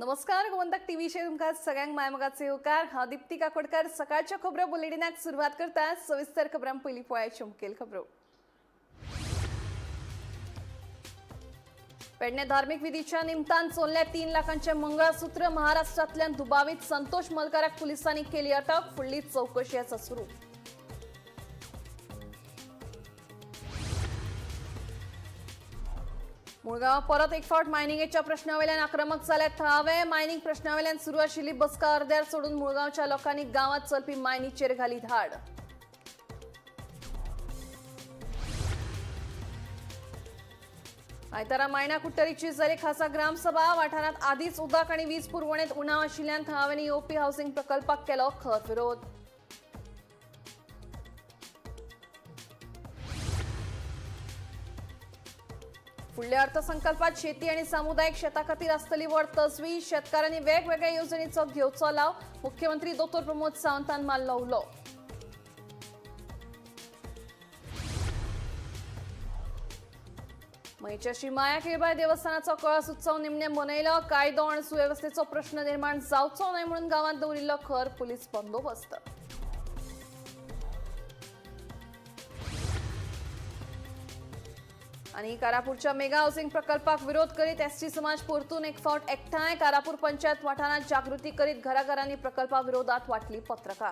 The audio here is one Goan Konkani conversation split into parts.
नमस्कार, गोमंतक टीव्हीचेर तुमकां सगळ्यांक मायमोगाचे येवकार. हांव दीप्ती काकोडकर. सकाळच्या खबरो बुलेटिनाक सुरवात करता. सविस्तर खबरां पयलीं पळयाच्यो मुखेल खबरो. पेडणे धार्मिक विधीच्या निमतान चोरल्या 3 लाखांचे मंगळसूत्र. महाराष्ट्रांतल्यान दुबावीत संतोष मलकाराक पुलिसांनी केली अटक. फुडली चौकशी आसा सुरू. मुळगांव परत एक फावट मायनिंगेच्या प्रश्नावेल्यान आक्रमक जाले थळावे. मायनिंग प्रश्नावेल्यान सुरू आशिल्ली बसका अर्द्यार सोडून मुळगांवच्या लोकांनी गांवात चलपी मायनीचेर घाली धाड. आयतारा मायणा कुडटरीची जाली खासा ग्रामसभा. वाठारांत आदीच उदक आनी वीज पुरवणेत उणाव आशिल्ल्यान थळाव्यांनी येवपी हावसिंग प्रकल्पाक केलो खर विरोध. फुडल्या अर्थसंकल्पात शेती आणि सामुदायिक शेता खातीर आसतली व्हड तजवीज. शेतकारांनी वेगवेगळ्या येवजणीचो घेवचो लाव. मुख्यमंत्री डॉ प्रमोद सावंतान मारलो उलो. मयेच्या श्री माया केळबाय देवस्थानाचो कळस उत्सव निमणे मनयलो. कायदो आनी सुवेवस्थेचो प्रश्न निर्माण जावचो न्हय म्हणून गांवांत दवरिल्लो खर पुलीस बंदोबस्त. आणि कारापूरच्या मेगा हाऊसिंग प्रकल्पाक विरोध करीत एसटी समाज परतून एक फावट एकठांय. कारापूर पंचायत वाठारांत जागृती करीत घराघरांनी प्रकल्पा विरोधात वाटली पत्रकां.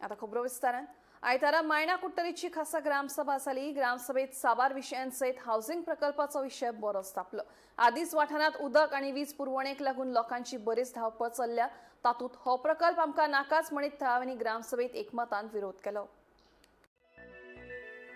आता खबरो विस्तारान. आयतारा मायणा कुडटरीची खासा ग्रामसभा जाली. ग्रामसभेत साबार विशयांसयत हाऊसिंग प्रकल्पाचो विशय बरोच तापलो. आदीच वाठारांत उदक आनी वीज पुरवणेक लागून लोकांची बरीच धांवपळ चल्ल्या. तातूंत हो प्रकल्प आमकां नाकाच म्हणीत थळाव्यांनी ग्रामसभेत एकमतान विरोध केलो.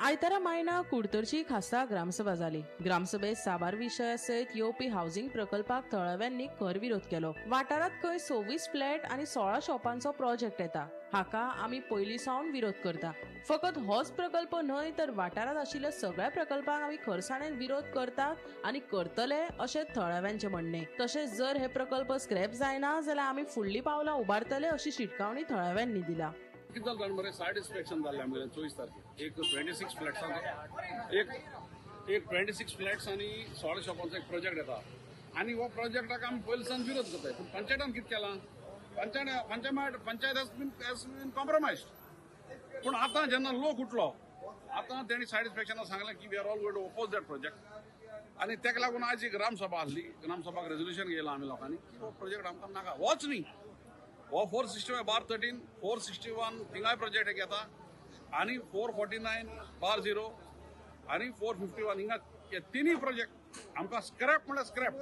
आयतारा मायणा कुडतरची खासा ग्रामसभा जाली. ग्रामसभेत साबार विशया सयत येवपी हावसिंग प्रकल्पाक थळाव्यांनी खर विरोध केलो. वाठारांत खंय 26 फ्लॅट आनी 16 शॉपांचो प्रोजेक्ट येता, हाका आमी पयलीं सावन विरोध करता. फकत होच प्रकल्प न्हय तर वाठारांत आशिल्ल्या सगळ्या प्रकल्पांक आमी खरसाणेन विरोध करतात आनी करतले अशें थळाव्यांचें म्हणणें. तशेंच जर हे प्रकल्प स्क्रॅप जायना जाल्यार आमी फुडलीं पावलां उबारतले अशी शिटकावणी थळाव्यांनी दिला. कितें जालें जाण मरे, सायड इन्स्पेक्शन जाल्लें आमगेलें 24 तारखेर. एक 26 फ्लॅट्सांचो एक 26 फ्लॅट्स आनी 16 शॉपांचो एक प्रोजेक्ट येता आनी हो प्रोजेक्टाक आमी पयलीं सावन विरोध करताय. पूण पंचायतान कितें केलां, पंचायत हॅज बीन कॉम्प्रोमायज्ड. पूण आतां जेन्ना लोक उठलो, आतां तेणी सायड इन्स्पेक्शनाक सांगलें की we are all going to oppose that project. आनी तेका लागून आयज एक ग्रामसभा आसली. ग्रामसभाक रेजोल्युशन घेयलां आमी लोकांनी की हो प्रोजेक्ट आमकां नाका. होच न्ही, हो 465/13, 461 थिंगाय प्रोजेक्ट एक येता आनी 449/0 आनी 451 हिंगा हे तिनूय प्रोजेक्ट आमकां स्क्रॅप म्हणल्यार scrap.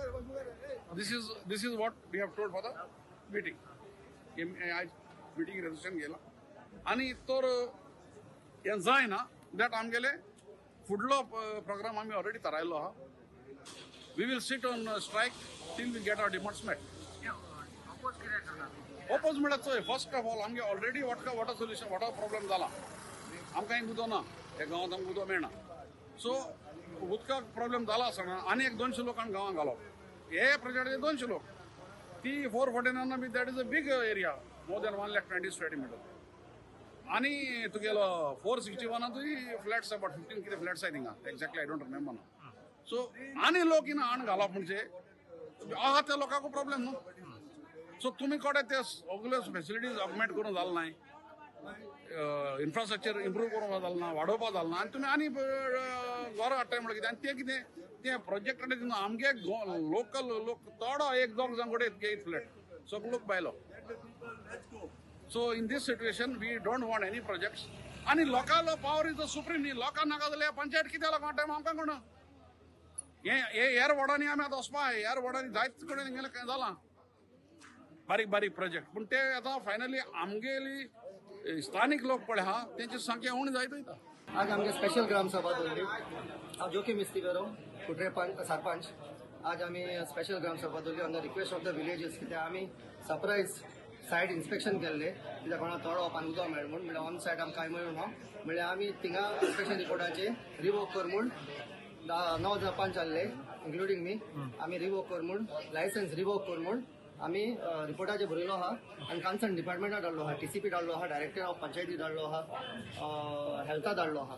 This is what we have told for the meeting. आयज मिटींग रेजोल्युशन घेयलां आनी तर हें जायना that आमगेले फुडलो प्रोग्राम आमी ऑलरेडी थारायल्लो आहा. We will sit on strike till we get our demands met. Oppose म्हळ्यार चोय, फर्स्ट ऑफ ऑल आमगे already water solution water problem जाला. आमकां हिंग उदक ना, ह्या गांवांत आमकां उदक मेळना. सो उदकाक प्रॉब्लेम जाला आसतना आनी एक 200 लोकांक गांवांत घालप, हे प्रोजेक्टाचे 200 लोक, ती 449 B that is a big area, more than 1,20,000 square metre. आनी तुगेलो 461 फ्लॅट्स अबाउट 15 कितें फ्लॅट्स आहाय थिंगा, एक्झॅक्टली I don't remember ना. सो आनी लोक हिंगा हाण घालप म्हणजे आहा त्या लोकांक प्रॉब्लेम न्हू. सो तुमी कडेन ते सगल्यो फेसिलिटीज ऑगमेंट करूंक जालें ना, इन्फ्रास्ट्रक्चर इम्प्रूव करूंक जालें ना, वाडोवपाक जालें ना, आनी तुमी आनी घरां हाडटाय म्हणल्यार कितें? आनी तें कितें तें प्रोजेक्ट आमगे लोकल लोक थोडो एक दोग जाण कडेन घेयत फ्लॅट, सगलो लोक भायलो. So in this situation we don't want any projects. आनी लोकांलो पावर is the supreme न्ही. लोकांक नाका जाल्यार पंचायत कित्याक लागून हाडटाय आमकां कोण? हे हेर वॉर्डांनी आमी आतां वचपा, हेर वॉर्डांनी जायत कडेन गेलें जालां बारीक बारीक प्रोजेक्ट. पूण ते आतां फायनली आमगेली स्थानीक लोक पळय आहा तेंची संख्या उणी जायत वयता. आज आमगे स्पेशल ग्रामसभा दवरली. हांव जोकी मिस्तीवेरो, कुट्रे सरपंच. आज आमी स्पेशल ग्रामसभा दवरली on the request of the villages. कित्याक आमी सरप्रायज सायट इन्स्पेक्शन केल्ले, कित्याक कोणा तळप आनी उदक मेळ म्हूण, म्हणल्यार ऑन सायट आमकां कांय मेळूं ना, म्हणल्यार आमी थिंगा इन्स्पेक्शन रिपोर्टाचे रिवोक कर म्हूण 9 जाण पंच आहले इन्क्लुडींग मी. आमी रिवोक कर म्हूण, लायसन्स रिवोक कर म्हूण आमी रिपोर्टाचे बरयलो आहा आनी कन्सर्न डिपार्टमेंटा धाडलो आहा, टीसीपी धाडलो आहा, डायरेक्टर ऑफ पंचायती धाडलो आहा, हेल्था धाडलो आहा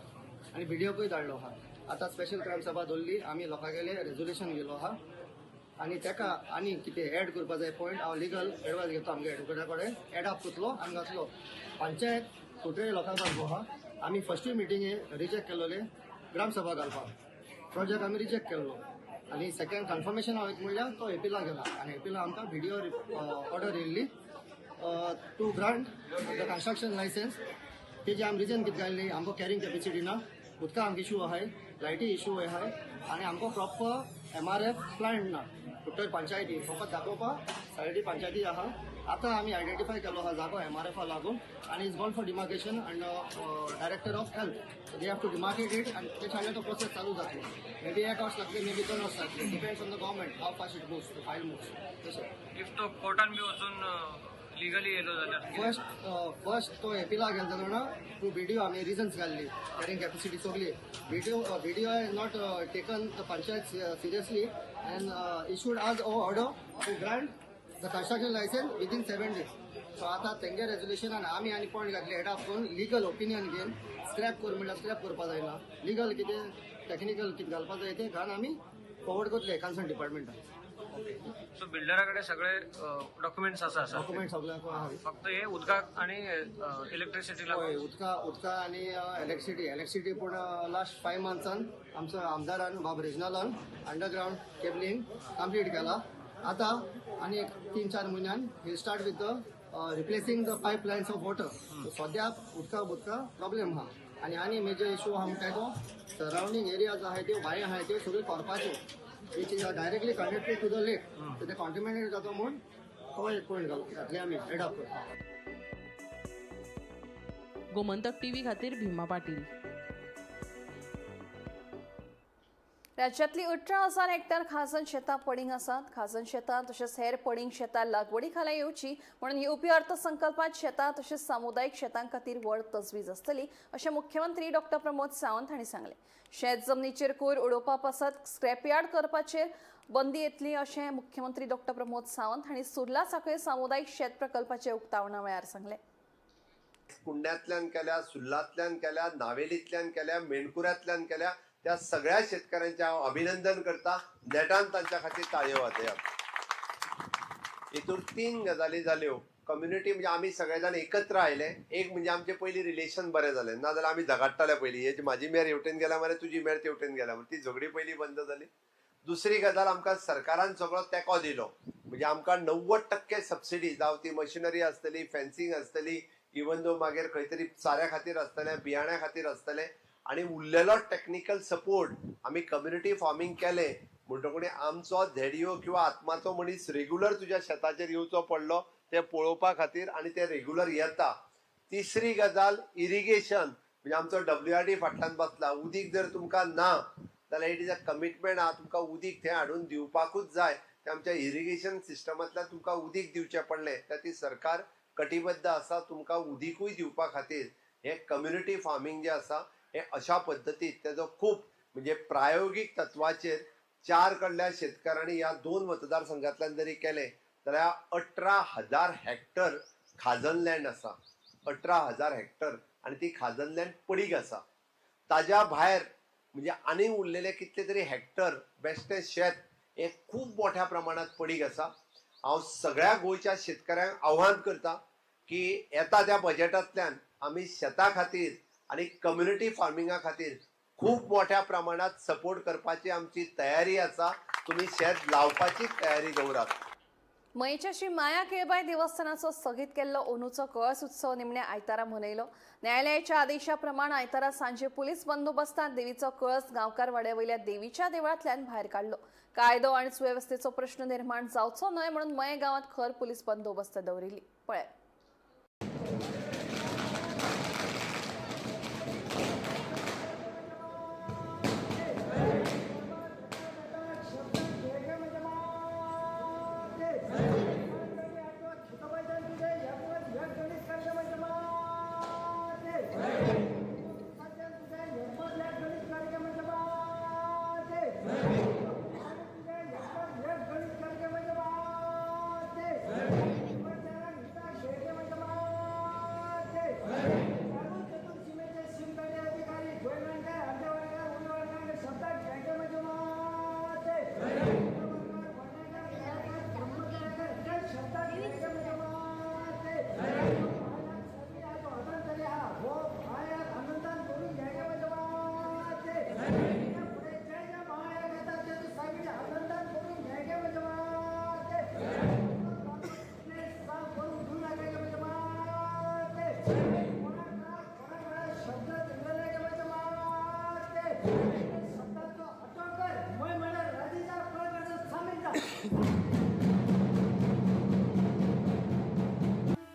आनी बीडीओकूय धाडलो आहा. आतां स्पेशल ग्रामसभा दवरली आमी लोकांगेले रेजोल्युशन गेलो आहा आनी तेका आनी कितें एड करपा जाय पॉयंट हांव लिगल एडवायस घेता आमगे एडवोकेटा कडेन एड अप करतलो आनी घातलो. पंचायत कुट्रे लोकांक घालपा आहा. आमी फस्टूय मिटींगे रिजेक्ट केल्लोले ग्रामसभा घालपाक प्रोजेक्ट आमी रिजेक्ट केल्लो आनी सेकंड कन्फर्मेशन हांव म्हणल्यार तो एपिला गेला आनी एपिला आमकां व्हिडियो ऑर्डर येयल्ली to grant the construction licence. तेजी आमी रिजन कितें घाल्ली, आमकां कॅरिंग कॅपेसिटी ना, उदका आमकां इशू आहाय, लायटी इशू आहाय आनी आमकां प्रॉपर MRF plant ना. कुट्टर पंचायती फकत दाखोवपा सायडी पंचायती आहा. आतां आमी आयडेंटिफाय केलो आहा जागो MRFा लागून आनी is gone for demarcation and director of health they have to demarcate it आनी ते सांगले तो प्रोसेस चालू जातलो. मे बी 1 वर्स लागतले, मे बी 2 वर्स लागतले, depends on the government how fast it moves, the file moves. तशें if तो कोर्टान बी वचून लिगली येयलो जाल्यार फर्स्ट तो एपिला गेलो जाल्यार ना टू बीडीओ आमी रिजन्स घाल्ली कॅरिंग कॅपेसिटी सगली. BDO has not taken the panchayat seriously and issued us a order to grant the construction licence within 7 days. So आतां तेंगे रेजोल्युशनान आमी आनी पॉयंट घातले एड अप करून लिगल ओपिनियन घेवन स्क्रॅप कर म्हणल्यार स्क्रॅप करपा जायना, लिगल कितें टॅक्निकल कितें घालपा जाय तें घालून आमी फॉरवर्ड करतले कन्सर्न डिपार्टमेंटाक. सो बिल्डरा कडेन सगळे डॉक्युमेंट्स आसा डॉक्युमेंट सगळ्यांक आहा. फक्त हे उदकाक आनी इलेक्ट्रिसिटी हय, उदका आनी इलेक्ट्रिसिटी पूण लास्ट 5 मंथ्सान आमचो आमदारान बाब रेजनालान अंडरग्रावंड केबलिंग कंप्लीट केला. आतां आनी एक 3-4 म्हयन्यान he start with the replacing the pipe lines of water. सद्या उदका प्रॉब्लेम आहा. आनी आनी मेजर इशू आहा म्हणटा तो सरावंडींग एरियाज आहाय त्यो बांय आहाय त्यो सगळ्यो कोरपाच्यो which is directly connected to the lake. ते कॉन्टिमिनेट जाता म्हूण तो एक पॉयंट घातले आमी एड अप करपाक. गोमंतक टीव्ही खातीर भीमा पाटील. राज्यातली 18,000 हेक्टर खाजन शेतां पडींग आसात. खाजन शेतां तशेंच हेर पडींग शेतां लागवडी खाला येवची म्हणून येवपी अर्थसंकल्पात शेतां तशेंच सामुदायीक शेतां खातीर व्हड तजवीज आसतली अशें मुख्यमंत्री डॉक्टर प्रमोद सावंत हांणी सांगलें. शेत जमनीचेर कोयर उडोवपा पासत स्क्रॅपयार्ड करपाचेर बंदी येतली अशें मुख्यमंत्री डॉक्टर प्रमोद सावंत हांणी सुर्ला सांखळे सामुदायीक शेत प्रकल्पाचे उक्तावणा वेळार सांगलें. कुंड्यांतल्यान केल्या, सुर्लांतल्यान केल्या, नावेलींतल्यान केल्या, मेणकुऱ्यांतल्यान केल्या, त्या सगळ्या शेतकऱ्यांचे हांव अभिनंदन करता. नेटान तांच्या खातीर ताळयो वाजयात. हितून 3 गजाली जाल्यो. कम्युनिटी म्हणजे आमी सगळे जाण एकत्र आयले. एक म्हणजे आमचे पयलीं रिलेशन बरें जालें, ना जाल्यार आमी झगडटाले पयलीं, हेची म्हाजी मेर हेवटेन गेल्या मरे, तुजी मेर तेवटेन गेल्या मरे, ती झगडी पयलीं बंद जाली. दुसरी गजाल, आमकां सरकारान सगळो तेंको दिलो, म्हणजे आमकां 90% सबसिडी, जावं ती मशिनरी आसतली, फेन्सिंग आसतली, इवन दो मागीर खंय तरी साऱ्या खातीर आसतलें, बियाण्या खातीर आसतलें, आनी उरलेलो टॅक्निकल सपोर्ट आमी कम्युनिटी फार्मींग केलें म्हणटकूच आमचो धेडयो किंवा आत्माचो मनीस रेगुलर तुज्या शेताचेर येवचो पडलो ते पळोवपा खातीर, आनी ते रेगुलर येता. तिसरी गजाल इरिगेशन, म्हणजे आमचो WRD फाटल्यान बसला. उदीक जर तुमकां ना जाल्यार it is a commitment आहा, तुमकां उदीक थंय हाडून दिवपाकूच जाय. ते आमच्या इरिगेशन सिस्टमांतल्यान तुमकां उदीक दिवचें पडलें, त्या ती सरकार कटिबद्ध आसा तुमकां उदीकूय दिवपा खातीर. हें कम्युनिटी फार्मींग जें आसा हें अशा पद्दतीत तेजो खूब म्हणजे प्रायोगीक तत्वाचेर 4 कडल्या शेतकारांनी ह्या 2 मतदारसंघांतल्यान जरी केलें जाल्यार 18,000 हेक्टर खाजन लँड आसा, 18,000 हेक्टर, आनी ती खाजन लँड पडीक आसा. ताज्या भायर म्हणजे आनी उरलेले कितले तरी हेक्टर बेश्टें शेत हें खूब मोठ्या प्रमाणांत पडीक आसा. हांव सगळ्या गोंयच्या शेतकऱ्यांक आव्हान करता की येता त्या बजेटांतल्यान आमी शेता खातीर आनी कम्युनिटी फार्मिंगा खातीर खूब मोठ्या प्रमाणात सपोर्ट करपाची आमची तयारी आसा. तुमी शेत लावपाची तयारी दवरात. मयेच्या श्री माया केळबाय देवस्थानाचो स्थगीत केल्लो ओनूचो कळस उत्सव निमणे आयतारा मनयलो. न्यायालयाच्या आदेशा प्रमाण आयतारा सांजे पुलीस बंदोबस्तांत देवीचो कळस गांवकार वाड्या वयल्या देवीच्या देवळांतल्यान भायर काडलो. कायदो आनी सुवेवस्थेचो प्रश्न निर्माण जावचो न्हय म्हणून मये गांवांत खर पुलीस बंदोबस्त दवरिल्ली. पळय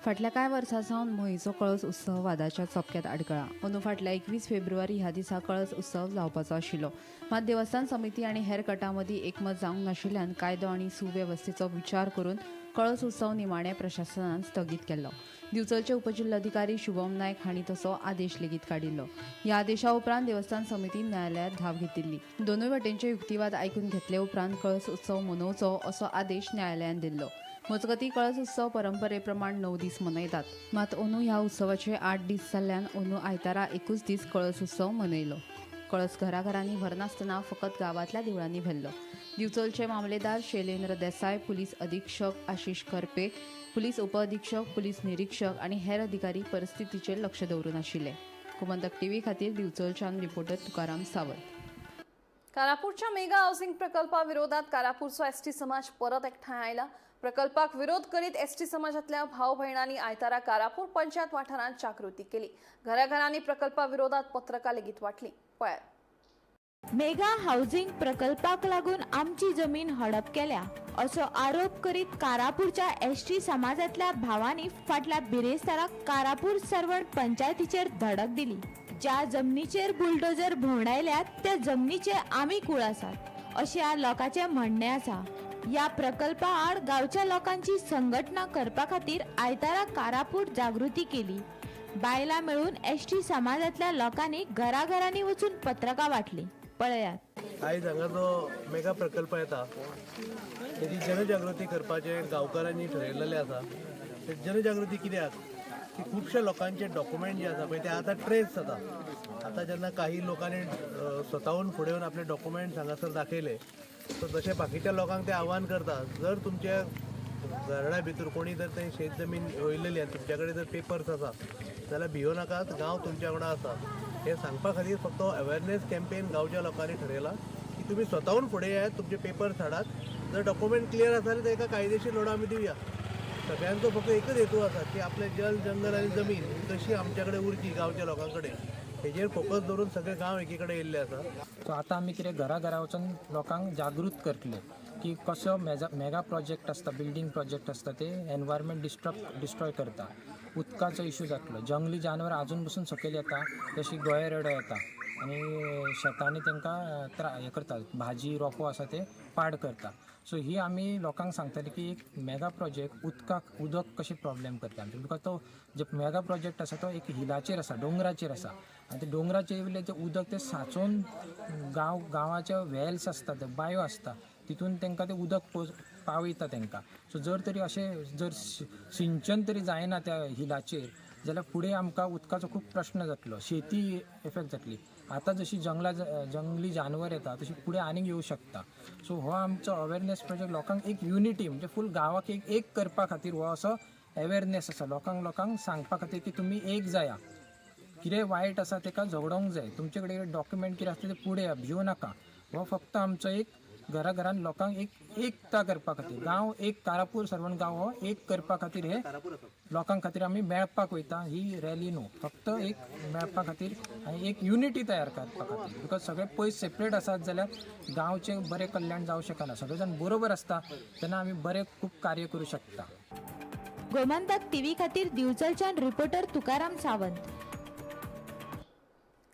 फाटल्या कांय वर्सां सावन मयेचो कळस उत्सव वादाच्या चपक्यांत आडकळा. अंदू फाटल्या 21 फेब्रुवारी ह्या दिसा कळस उत्सव जावपाचो आशिल्लो. मात देवस्थान समिती आनी हेर गटां मदीं एकमत जावंक नाशिल्ल्यान कायदो आनी सुवेवस्थेचो विचार करून कळस उत्सव निमाणे प्रशासनान स्थगीत केल्लो. दिवचलचे उपजिल्लोधिकारी शुभम नायक हांणी तसो आदेश लेगीत काडिल्लो. ह्या आदेशा उपरांत देवस्थान समितीन न्यायालयांत धांव घेतिल्ली. दोनूय वटेनचे युक्तिवाद आयकून घेतले उपरांत कळस उत्सव मनोवचो असो आदेश न्यायालयान दिल्लो. मजगतीं कळस उत्सव परंपरे प्रमाण 9 दीस मनयतात. मात अंदू ह्या उत्सवाचे 8 दीस जाल्ल्यान अंदू आयतारा एकूच दीस कळस उत्सव मनयलो. कळस घराघरांनी व्हरनासतना फकत गांवांतल्या देवळांनी व्हेल्लो. दिवचलचे मामलेदार शैलेंद्र देसाय, पुलीस अधीक्षक आशिष करपे, पुलीस उपअधीक्षक, पुलीस निरीक्षक आनी हेर अधिकारी परिस्थितीचेर लक्ष दवरून आशिल्ले. गोमंतक टीव्ही खातीर दिवचलच्यान रिपोर्टर तुकाराम सावंत. कारापूरच्या मेगा हाऊसिंग प्रकल्पाविरोधात कारापूरचो एसटी समाज परत एकठांय आयला. प्रकल्पाक विरोध करीत एसटी समाजातल्या भाव भयणांनी आयतारा कारापूर पंचायत वाठारांत जागृती केली. घराघरांनी प्रकल्पाविरोधात पत्रकां लेगीत वांटली. पळयात. मेगा हाऊसिंग प्रकल्पाक लागून आमची जमीन हडप केल्या असो आरोप करीत कारापूरच्या एसटी समाजातल्या भावांनी फाटल्या बिरेस्ताराक कारापूर सर्वण पंचायतीचेर धडक दिली. ज्या जमनीचेर बुलडोजर भोंवडायल्यात त्या जमनीचे आमी कूळ आसात अशें ह्या लोकांचें म्हणणें आसा. ह्या प्रकल्पा आड गांवच्या लोकांची संघटना करपा खातीर आयतारा कारापूर जागृती केली. बायलां मेळून एसटी समाजातल्या लोकांनी घराघरांनी वचून पत्रकां वांटली. पळयात. आयज हांगा जो मेगा प्रकल्प येता तेजी जनजागृती करपाचें गांवकारांनी ठरयलेलें आसा. ते जनजागृती कित्याक की खुबश्या लोकांचे डॉक्युमेंट जे आसा पळय ते आतां ट्रेस जाता. आतां जेन्ना काही लोकांनी स्वताहून फुडें येवन आपले डॉक्युमेंट्स हांगासर दाखयले सो तशें बाकीच्या लोकांक ते आव्हान करता, जर तुमच्या घराण्या भितर कोणी जर ते शेत जमीन रोयलेली आनी तुमच्या कडेन जर पेपर्स आसा जाल्यार भियो नाकात, गांव तुमच्या वांगडा आसा. हें सांगपा खातीर फक्त अवेरनेस कॅम्पेन गांवच्या लोकांनी ठरयला की तुमी स्वताहून फुडें येयात, तुमचे पेपर्स हाडात, जर डॉक्युमेंट क्लियर आसा जाल्यार ताका कायदेशीर लढो आमी दिवया. सगळ्यांचो फक्त एकच हेतू आसा की आपलें जल, जंगल आनी जमीन कशी आमच्या कडेन उरची गांवच्या लोकां कडेन, हेजेर फोकस दवरून सगळे गांव एकी कडेन येयल्ले आसा. सो आतां आमी कितें घरा घरा वचून लोकांक जागृत करतले की कसो मेगा प्रोजेक्ट आसता, बिल्डींग प्रोजेक्ट आसता, ते एनवायरमेंट डिस्ट्रॉय करता. उदकाचो इशू जातलो, जंगली जानवर आजून पसून सकयल येता, जशी गोये रेडो येता आनी शेतांनी तांकां हें करता, भाजी रोपो आसा ते पाड करता. सो ही आमी लोकांक सांगतले की एक मेगा प्रोजेक्ट उदकाक उदक कशें प्रॉब्लेम करता आमचें, because तो जे मेगा प्रोजेक्ट आसा तो एक हिलाचेर आसा, दोंगराचेर आसा आनी ते दोंगराचेर वयलें जें उदक तें सांचोवन गांवाचे वेल्स आसता, ते बायो आसता, तितून तांकां तें उदक पावयता तांकां. सो जर तरी अशें जर सिंचन तरी जायना त्या हिलाचेर जाल्यार फुडें आमकां उदकाचो खूब प्रश्न जातलो, शेती इफेक्ट जातली. आतां जशी जंगली जानवर येता तशी फुडें आनीक येवं शकता. सो हो आमचो अवेरनेस प्रोजेक्ट लोकांक एक युनिटी म्हणजे फूल गांवाक एक करपा खातीर हो असो अवेरनेस आसा. लोकांक सांगपा खातीर की तुमी एक जाया, कितें वायट आसा ताका झगडोंक जाय, तुमचे कडेन डॉक्युमेंट कितें आसता तें फुडें भिवू नाका. हो फक्त आमचो एक घरा घरान लोकांक एक एकता करपा खातीर, गांव एक कारापूर सर्वण गांव हो एक करपा खातीर हे लोकां खातीर आमी मेळपाक वयता. ही रॅली न्हू, फक्त एक मेळपा खातीर आनी एक युनिटी तयार करपा खातीर, because सगळे पयस सेपरेट आसात जाल्यार गांवचें बरें कल्याण जावं शकना. सगळे जाण बरोबर आसता तेन्ना आमी बरें खूब कार्य करूं शकता. गोमंतक टीव्ही खातीर दिवचलच्यान रिपोर्टर तुकाराम सावंत.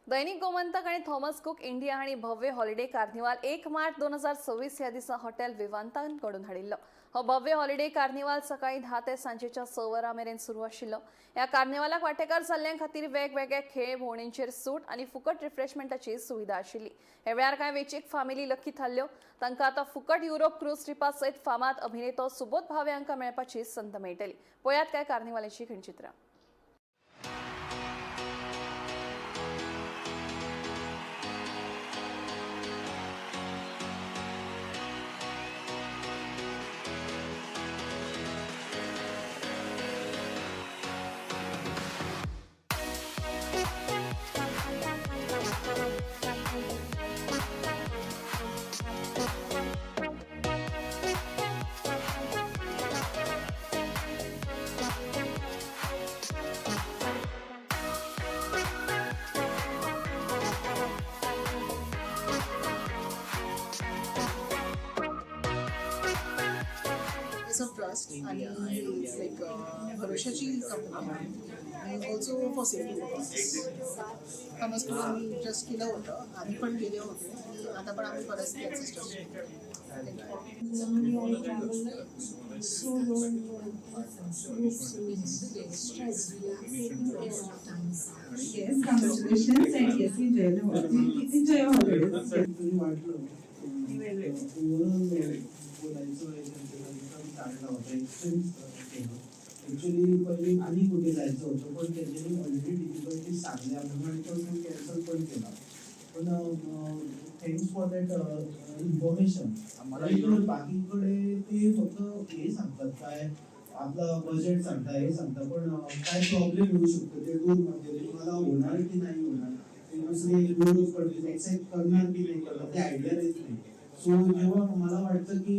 दैनिक गोमंतक आणि थॉमस कुक इंडिया हांणी भव्य हॉलिडे कार्निवाल 1 मार्च 2026 ह्या दिसा हॉटेल विवांतान घडोवन हाडिल्लो. हो भव्य हॉलिडे कार्निवाल सकाळी 10 ते सांजेच्या 6 वरां मेरेन सुरू आशिल्लो. ह्या कार्निवालाक वांटेकार जाल्ल्यां खातीर वेगवेगळे खेळ, भोंवडेंचेर सूट आनी फुकट रिफ्रेशमेंटाची सुविधा आशिल्ली. ह्या वेळार कांय वेंचीक फामिली लकी थारल्यो. तांकां आतां फुकट युरोप क्रूज ट्रिपा सयत फामाद अभिनेतो सुबोध भावे हांकां मेळपाची संद मेळटली. पळयात काय कार्निवालाची खणचित्रां. It's of trust आणि लाईक भरोशाची कंपनी आहे आणि also for safety purposes. Thomas cook आम्ही ट्रस्ट केलं होतं, आधी पण गेले होते आणि आता पण आम्ही परत त्याचंच trust. Normally I travel solo in groups, so it's stress taking care of times. Yes, congratulations and yes, enjoy the holiday. Enjoy your holidays. तरी वाटलं ओव्हरऑल बोलायचं चांगला होता एक्सपिरियन्स केलं. ॲक्च्युली पहिले आणि कुठे जायचं होतं, पण त्याच्याने ऑलरेडी डिफिकल्टीज सांगल्या म्हणून आणि तो मी कॅन्सल पण केला. पण thanks for that information. बाकीकडे ते फक्त हे सांगतात, काय आपलं बजेट सांगता, हे सांगता, पण काय प्रॉब्लेम येऊ शकतो ते टूरमध्ये, तुम्हाला होणार की नाही होणार, ते दुसरे युरोप कंट्रीज एक्सेप्ट करणार की नाही करणार, ते आयडिया देत नाही. सो जेव्हा मला वाटतं की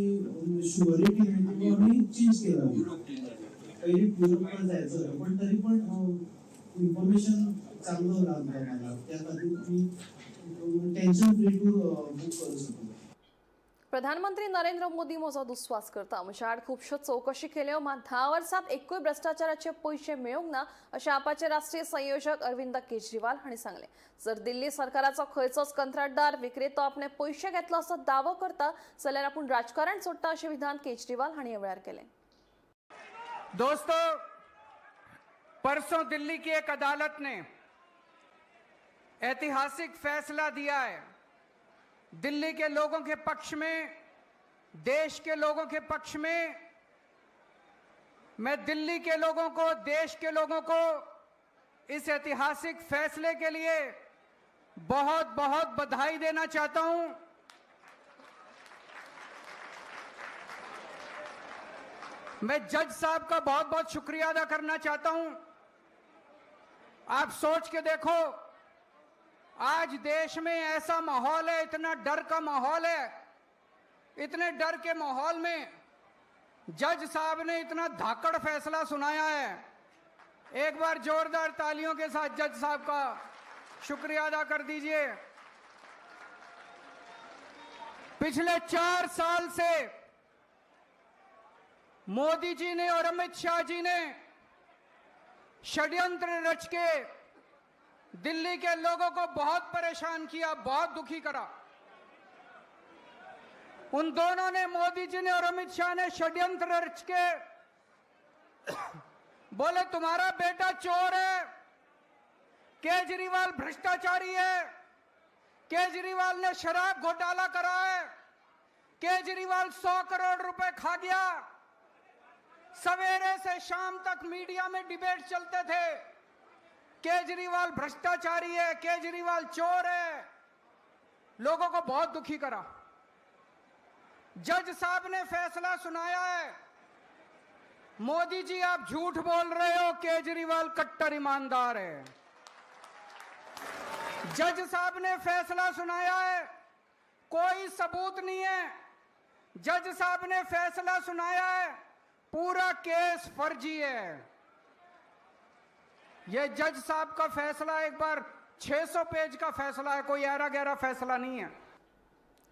शुअरिटी मिळते, तेव्हा मी चेंज केला. पहिले युरोपला जायचं होतं, पण तरी पण इन्फॉर्मेशन चांगलं लागलं मला. त्या खातीर मी टेन्शन फ्री टूर बुक करू शकतो. प्रधानमंत्री नरेंद्र मोदी म्हजो दुस्वास करता, म्हज्या आड खुबश्यो चवकशी केल्यो, मात 10 वर्सांत एकूय भ्रष्टाचाराचे पयशे मेळूंक ना अशें आपाचे राष्ट्रीय संयोजक अरविंद केजरीवाल हांणी सांगलें. जर दिल्ली सरकाराचो खंयचोच कंत्राटदार विक्रेतो आपणे पयशे घेतलो असो दावो करता जाल्यार आपूण राजकारण सोडटा अशें विधान केजरीवाल हांणी ह्या वेळार केलें. दोस्तों, परसों दिल्ली की एक अदालत ने ऐतिहासिक फैसला दिया है दिल्ली के लोगों के पक्ष में, देश के लोगों के पक्ष में। मैं दिल्ली के लोगों को, देश के लोगों को इस ऐतिहासिक फैसले के लिए बहुत बहुत बधाई देना चाहता हूं। मैं जज साहब का बहुत बहुत शुक्रिया अदा करना चाहता हूं। आप सोच के देखो, आज देश में ऐसा माहौल है, इतना डर का माहौल है, इतने डर के माहौल में जज साहब ने इतना धाकड़ फैसला सुनाया है। एक बार जोरदार तालियों के साथ जज साहब का शुक्रिया अदा कर दीजिए। पिछले 4 साल से मोदी जी ने और अमित शाह जी ने षड्यंत्र रच के दिल्ली के लोगों को बहुत परेशान किया, बहुत दुखी करा। उन दोनों ने, मोदी जी ने और अमित शाह ने षड्यंत्र रच के बोले तुम्हारा बेटा चोर है, केजरीवाल भ्रष्टाचारी है, केजरीवाल ने शराब घोटाला करा है, केजरीवाल 100 करोड़ रुपए खा गया। सवेरे से शाम तक मीडिया में डिबेट चलते थे, केजरीवाल भ्रष्टाचारी है, केजरीवाल चोर है। लोगों को बहुत दुखी करा। जज साहब ने फैसला सुनाया है, मोदी जी आप झूठ बोल रहे हो, केजरीवाल कट्टर ईमानदार है। जज साहब ने फैसला सुनाया है, कोई सबूत नहीं है। जज साहब ने फैसला सुनाया है, पूरा केस फर्जी है। यह जज साहब का फैसला एक बार 600 पेज का फैसला है, कोई ऐरा गैरा फैसला नहीं है।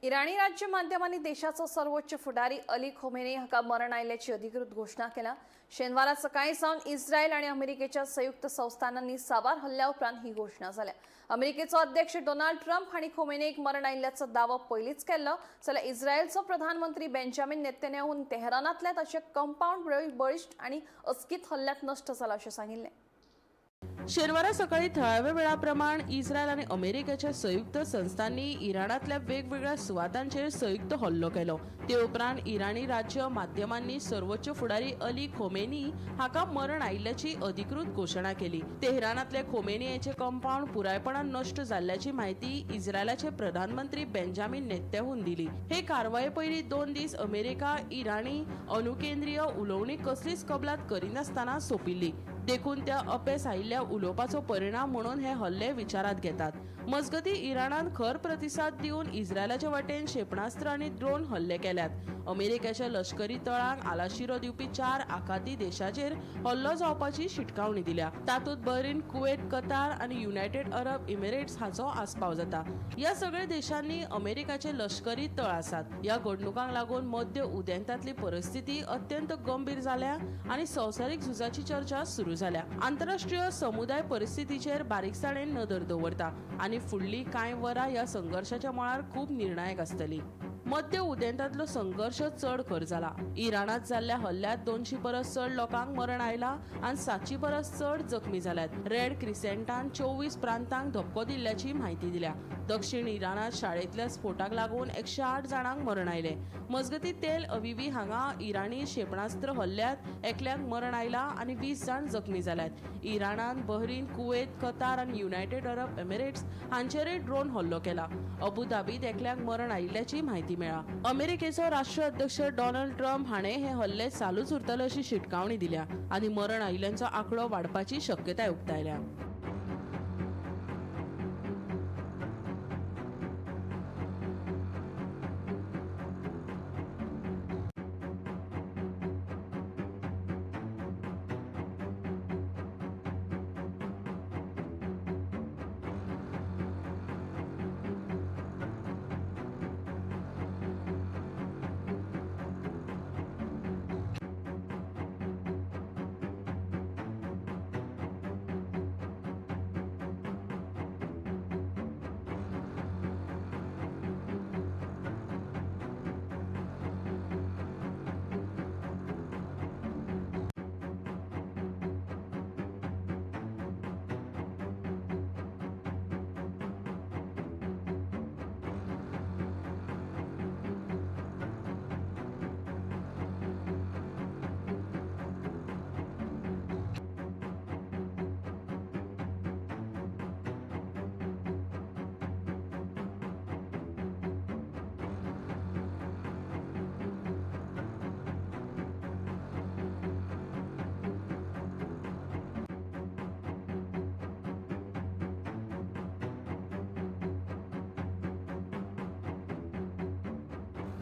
इराणी राज्य माध्यमांनी देशाचो सर्वोच्च फुडारी अली खोमेनी हाका मरण आयिल्ल्याची अधिकृत घोशणा केल्या. शेनवारा सकाळी सावन इस्रायल आनी अमेरिकेच्या संयुक्त संस्थानांनी साबार हल्ल्या उपरांत ही घोशणा जाल्या. अमेरिकेचो अध्यक्ष डोनाल्ड ट्रम्प हांणी खोमेनीक मरण आयिल्ल्याचो दावो पयलींच केल्लो, जाल्यार इस्रायलचो प्रधानमंत्री बेंजामीन नेतन्याहून तेहरानांतल्या ताचे कंपाउंड बळिश्ट आनी अचकीत हल्ल्यात नश्ट जाला अशें सांगिल्लें. शेनवारा सकाळी थळाव्या वेळा प्रमाण इस्रायल आनी अमेरिकेच्या संयुक्त संस्थांनी इराणांतल्या वेगवेगळ्या सुवातांचेर संयुक्त हल्लो केलो. ते उपरांत इराणी राज्य माध्यमांनी सर्वोच्च फुडारी अली खोमेनी हाका मरण आयिल्ल्याची अधिकृत घोशणा केली. तेहरानांतले खोमेनी हाचे कंपाउंड पुरायपणान नश्ट जाल्ल्याची म्हायती इस्रायलाचे प्रधानमंत्री बेंजामीन नेतन्याहून दिली. हे कारवाये पयलीं 2 दीस अमेरिका इराणी अणुकेंद्रीय उलोवणी कसलीच कबलात करिनासतना सोंपिल्ली. देखून त्या अपेस आयिल्ल्या उलोवपाचो परिणाम म्हणून हे हल्ले विचारात घेतात. मजगती इराणान खर प्रतिसाद दिवन इस्रायलाच्या वाटेन क्षेपणास्त्र आनी ड्रोन हल्ले केल्यात. अमेरिकेच्या लष्करी तळांक आलाशिरो दिवपी 4 आखाती देशाचेर हल्लो जावपाची शिटकावणी दिल्या. तातूंत बहरीन, कुवेत, कतार आनी युनायटेड अरब इमिरेट्स हाचो आस्पाव जाता. ह्या सगळ्या देशांनी अमेरिकाचे लष्करी तळ आसात. ह्या घडणुकांक लागून मध्य उदेंतांतली परिस्थिती अत्यंत गंभीर जाल्या आनी संवसारीक झुजाची चर्चा सुरू जाल्या. आंतरराष्ट्रीय समुदाय परिस्थितीचेर बारीकसाणेन नदर दवरता आनी फुडली कांय वरां ह्या संघर्शाच्या मळार खूब निर्णायक आसतली. मध्य उदेंतांतलो संघर्श चड खर जाला. इराणांत जाल्ल्या हल्ल्यांत 200 परस चड लोकांक मरण आयलां आनी 700 परस चड जखमी जाल्यात. रेड क्रिसेंटान 24 प्रांतांक धपको दिल्ल्याची म्हायती दिल्या. दक्षिण इराणांत शाळेंतल्या स्फोटाक लागून 108 जाणांक मरण आयलें. मजगती तेल अविवी हांगा इराणी क्षेपणास्त्र हल्ल्यांत एकल्याक मरण आयलां आनी 20 जाण जखमी जाल्यात. इराणान बहरीन, कुवेत, कतार आनी युनायटेड अरब एमिरेट्स हांचेरय ड्रोन हल्लो केला. अबुधाबीत एकल्याक मरण आयिल्ल्याची म्हायती मेळ्ळा. अमेरिकेचो राष्ट्राध्यक्ष डोनाल्ड ट्रम्प हाणें हे हल्ले चालूच उरतले अशी शिटकावणी दिल्या आनी मरण आयिल्ल्यांचो आंकडो वाडपाची शक्यताय उक्तायल्या.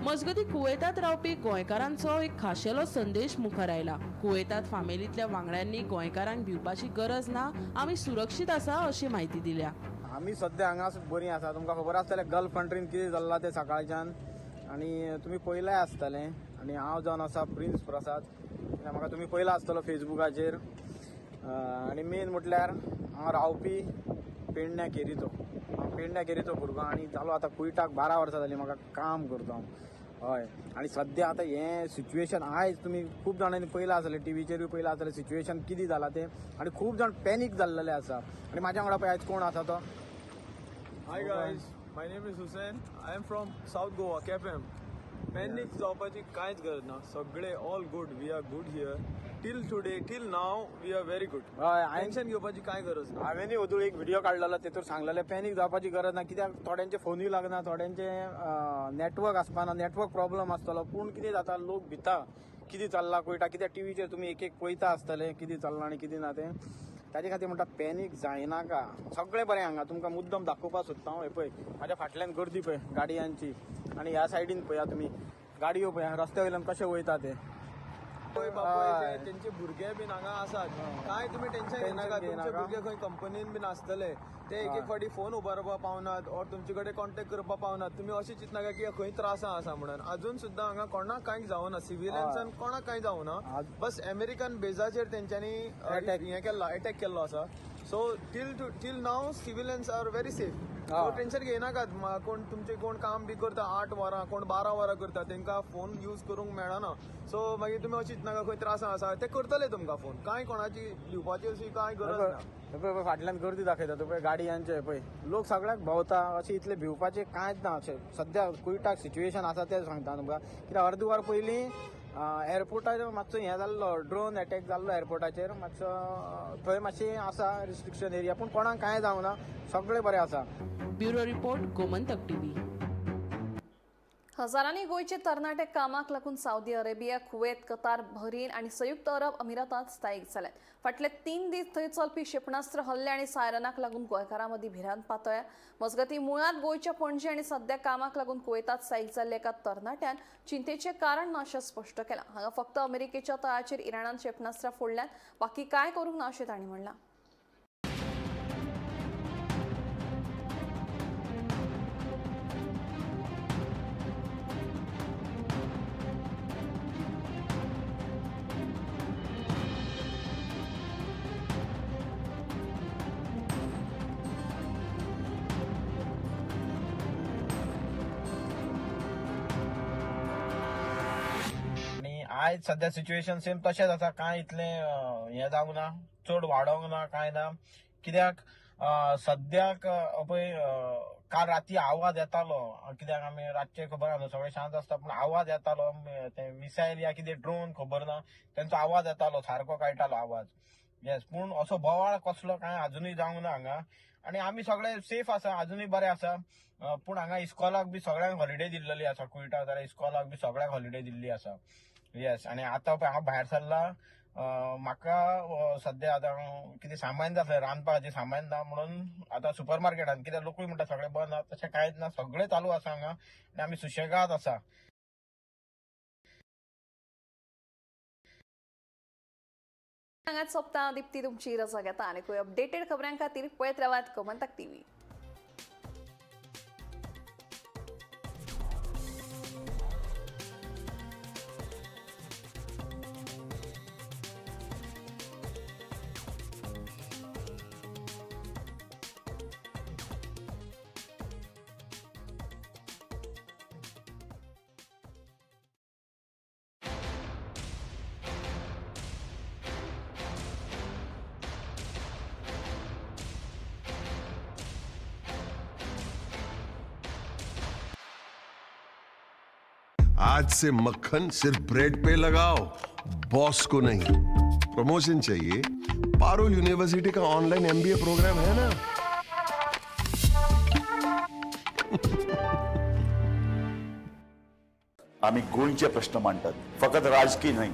मजगती कुवेतात रावपी गोंयकारांचो एक खाशेलो संदेश मुखार आयला. कुवेतात फामिलींतल्या वांगड्यांनी गोंयकारांक भिवपाची गरज ना, आमी सुरक्षीत आसा अशी म्हायती दिल्या. आमी सद्या हांगा बरीं आसा. तुमकां खबर आसतलें गल्फ कंट्रीन कितें चल्लां तें सकाळच्यान आनी तुमी पयलाय आसतलें. आनी हांव जावन आसा प्रिन्स प्रसाद, म्हाका तुमी पयला आसतलो फेसबुकाचेर. आनी मेन म्हटल्यार हांव रावपी पेडण्या केरीचो, हांव पेडण्या केरीचो भुरगो आनी जालो आतां कुयटाक 12 वर्सां जालीं म्हाका काम करता हांव. हय, आनी सद्या आतां हें सिच्युएशन आयज तुमी खूब जाणांनी पयलां आसलें, टिवीचेरूय पयलां आसलें सिच्युएशन कितें जालां तें, आनी खूब जाण पॅनीक जाल्लेले आसा. आनी म्हाज्या वांगडा पळय आयज कोण आसा तो. Hi guys, my name is Hussain, I am from South Goa, Quepem. Panic जावपाची कांयच गरज ना, सगळे all good, we are good here till today, till now we are very good. हय, टेन्शन घेवपाची कांय गरज ना. हांवें अदूं एक व्हिडिओ काडलेलो, तेतूर सांगलेलें पॅनीक जावपाची गरज ना, कित्याक थोड्यांचे फोनूय लागना, थोड्यांचे नॅटवर्क आसपाना, नॅटवर्क प्रॉब्लम आसतलो. पूण कितें जाता, लोक भिता कितें चल्लां कळटा, कित्याक टिवीचेर तुमी एक एक पळयता आसतले कितें चल्लां आनी कितें ना तें. ताजे खातीर म्हणटा पॅनीक जायनाका, सगळें बरें हांगा. तुमकां मुद्दम दाखोवपाक सोदता हांव. हें पळय म्हाज्या फाटल्यान गर्दी पळय गाडयांची, आनी ह्या सायडीन पळया तुमी गाडयो पळया रस्त्या वयल्यान कशें वयता ते. बापूय तेंचे भुरगे बीन हांगा आसात, कांय तुमी टेन्शन घेनाका. तुमचे भुरगे खंय कंपनीन बीन आसतले, ते एक एक फावटी फोन उबारपाक पावनात ऑर तुमचे कडेन कॉन्टेक्ट करपाक पावनात. तुमी अशें चिंतनाका की खंय त्रासां आसा म्हणून. अजून सुद्दां हांगा कोणाक कांय जावना, सिविलियन्सान कोणाक कांय जावना. बस अमेरिकन बेजाचेर तेंच्यांनी हें केल्लो, एटॅक केल्लो आसा. So till now civilians are very safe. So tension घेयनाकात. कोण तुमचे कोण काम बी करता 8 वरां, कोण 12 वरां करता, तेंकां फोन यूज करूंक मेळना. सो मागीर तुमी अशें चिंतनाका खंय त्रासां आसा, ते करतले तुमकां फोन. कांय कोणाची भिवपाची अशी कांय गरज ना. पळय फाटल्यान गर्दी दाखयता तूं पळय गाडयांचे, पळय लोक सगळ्याक भोंवता. अशें इतलें भिवपाचें कांयच ना. अशें सद्या कुयटाक सिच्युएशन आसा तें सांगता तुमकां. कित्याक अर्द वर पयलीं एअरपोर्टाचेर मातसो हें जाल्लो, ड्रोन एटॅक जाल्लो एअरपोर्टाचेर, मातसो थंय मातशें आसा रिस्ट्रिक्शन एरिया, पूण कोणाक कांय जावना, सगळें बरें आसा. Bureau report, Gomantak TV. हजारांनी गोंयचे तरणाटे कामाक लागून Saudi Arabia, Kuwait, Qatar, Bahrain आनी संयुक्त अरब अमिरातांत स्थायीक जाल्यात. फाटले 3 दीस थंय चलपी क्षेपणास्त्र हल्ले आनी सायरनाक लागून गोंयकारां मदीं भिरांत पातळ्या. मजगतीं मुळांत गोंयच्या पणजे आनी सद्या कामाक लागून कुवेतांत स्थायीक जाल्ल्या एका तरणाट्यान चिंतेचें कारण ना अशें स्पश्ट केलां. हांगा फक्त अमेरिकेच्या तळाचेर इराणान क्षेपणास्त्रां फोडल्यात, बाकी कांय करूंक ना अशें तांणी म्हणलां. आनी आयज सद्या सिच्युएशन सेम तशेंच आसा, कांय इतलें हें जावंक ना, चड वाडोंक ना, कांय ना. कित्याक सद्याक पळय काल राती आवाज येतालो, कित्याक आमी रातचे खबर आसा सगळें शांत आसता, पूण आवाज येतालो, ते मिसायल या कितें ड्रोन खबर ना, तेंचो आवाज येतालो, सारको कळटालो आवाज. येस, पूण असो बोवाळ कसलो कांय अजुनूय जावंक ना हांगा, आनी आमी सगळे सेफ आसा, अजुनूय बरे आसा. पूण हांगा इस्कॉलाक बी सगळ्यांक हॉलिडे दिल्लेली आसा, कुयटा जाल्यार इस्कॉलाक बी सगळ्यांक हॉलिडे दिल्ली आसा. येस, आनी आतां पळय हांव भायर सरला, म्हाका सद्या आतां कितें सामान जातलें, रांदपाचें सामान ना म्हणून आतां सुपर मार्केटान, कित्याक लोकूय म्हणटा सगळें बंद आसा, तशें कांयच ना, सगळें चालू आसा हांगा आनी आमी सुशेगाद आसा. हांगाच सोंपता. दीप्ती तुमची रजा घेता आनी खंय अपडेटेड खबरां खातीर पळयत रावात गोमंतक टीव्ही. आज से मक्खन सिर्फ ब्रेड पे लगाओ, बॉस को नहीं. प्रमोशन चाहिए? पारुल यूनिवर्सिटी का ऑनलाइन एमबीए प्रोग्राम है ना. आमी गोंयचे प्रश्न मांडटात, फकत राजकीय न्हय,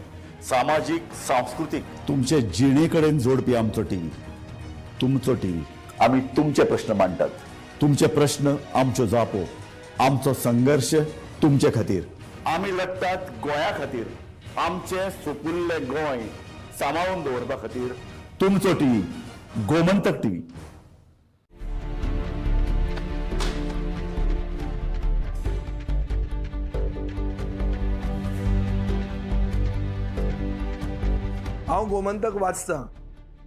सामाजीक, सांस्कृतीक, तुमचे जिणे कडेन जोडपी आमचो टीव्ही, तुमचो टीव्ही. आमी तुमचे प्रश्न मांडटात, तुमचे प्रश्न आमच्यो जापो, आमचो संघर्श तुमचे खातीर. आमी लढटात गोंया खातीर, आमचें सुपुल्लें गोंय सांबाळून दवरपा खातीर. तुमचो टीव्ही, गोमंतक टीव्ही. हांव गोमंतक वाचतां.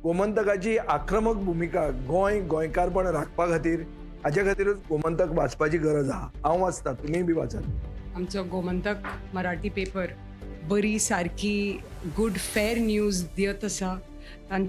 गोमंतकाची आक्रमक भुमिका गोंय गोंयकारपण राखपा खातीर, हाजे खातीरूच गोमंतक वाचपाची गरज आहा. हांव वाचतां, तुमीय बी वाचात. आमचो गोमंतक मराठी पेपर बरी सारकी गुड फेर न्यूज दियत आसा. तांचे